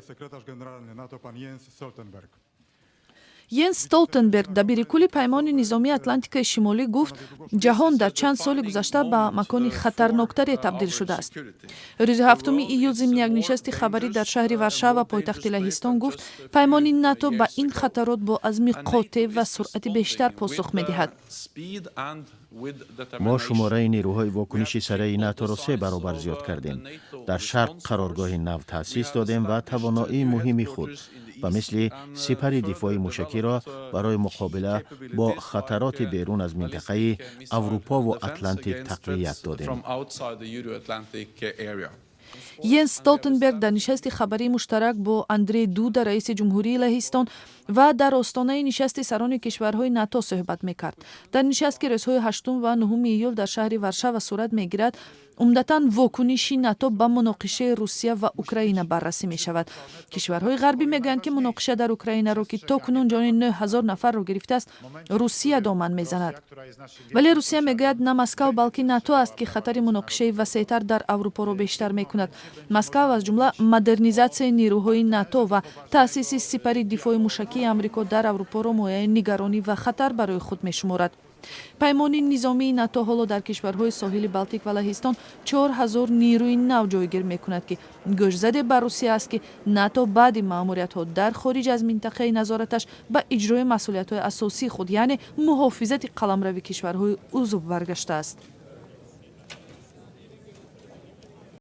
Sekretarz generalny NATO pan Jens Stoltenberg. Йенс Столтенберг, дабири кулли Паймони низомии Атлантикаи Шимолӣ, гуфт, ҷаҳон дар чанд соли гузашта ба макони хатарноктаре табдил шудааст. Рӯзи 7 июл зимни як нишасти хабарӣ дар шаҳри Варшава, пойтахти Лаҳистон, гуфт, паймони НАТО ба ин хатарот бо азми қотеъ ва суръати бештар посух медиҳад. Мо шумораи нерӯҳои вокуниши сареи НАТОро се баробар зиёд кардем, дар шарқ қароргоҳи нав таъсис додем ва тавоноии муҳими худ ба мисли сипари дифои мушакиро барои муқобила бо хатароти берун аз минтақаи Аврупову Атлантик тақвият додем. Йенс Столтенберг дар нишасти хабарии муштарак бо Андрей Дуда, раиси ҷумҳурии Лаҳистон, ва дар остонаи нишасти сарони кишварҳои НАТО суҳбат мекард. Дар нишаст, ки рӯзҳои 8 ва 9 июл дар шаҳри Варшава сурат мегирад, умдатан вокуниши НАТО ба муноқишаи Русия ва Украина баррасӣ мешавад. Кишварҳои ғарбӣ мегӯянд, ки муноқиша дар Украинаро, ки то кунун ҷони 9000 нафарро гирифтааст, Русия доман мезанад. Вале Русия мегӯяд, на Москав, балки НАТО аст, ки хатари муноқишаи васеътар дар Аврупоро бештар мекунад. Москав аз ҷумла модернизатсияи нерӯҳои НАТО ва таъсиси сипари дифои мушакии Амрико дар Аврупоро мояи нигаронӣ ва хатар барои худ мешуморад. Паймони низомии НАТО ҳоло дар кишварҳои соҳили Балтик ва Лаҳистон 4000 нерӯи нав ҷойгир мекунад, ки гӯшзаде ба Русия аст, ки НАТО баъди маъмуриятҳо дар хориҷ аз минтақаи назораташ ба иҷрои масъулиятҳои асосии худ, яъне муҳофизати қаламрави кишварҳои узв, баргаштааст.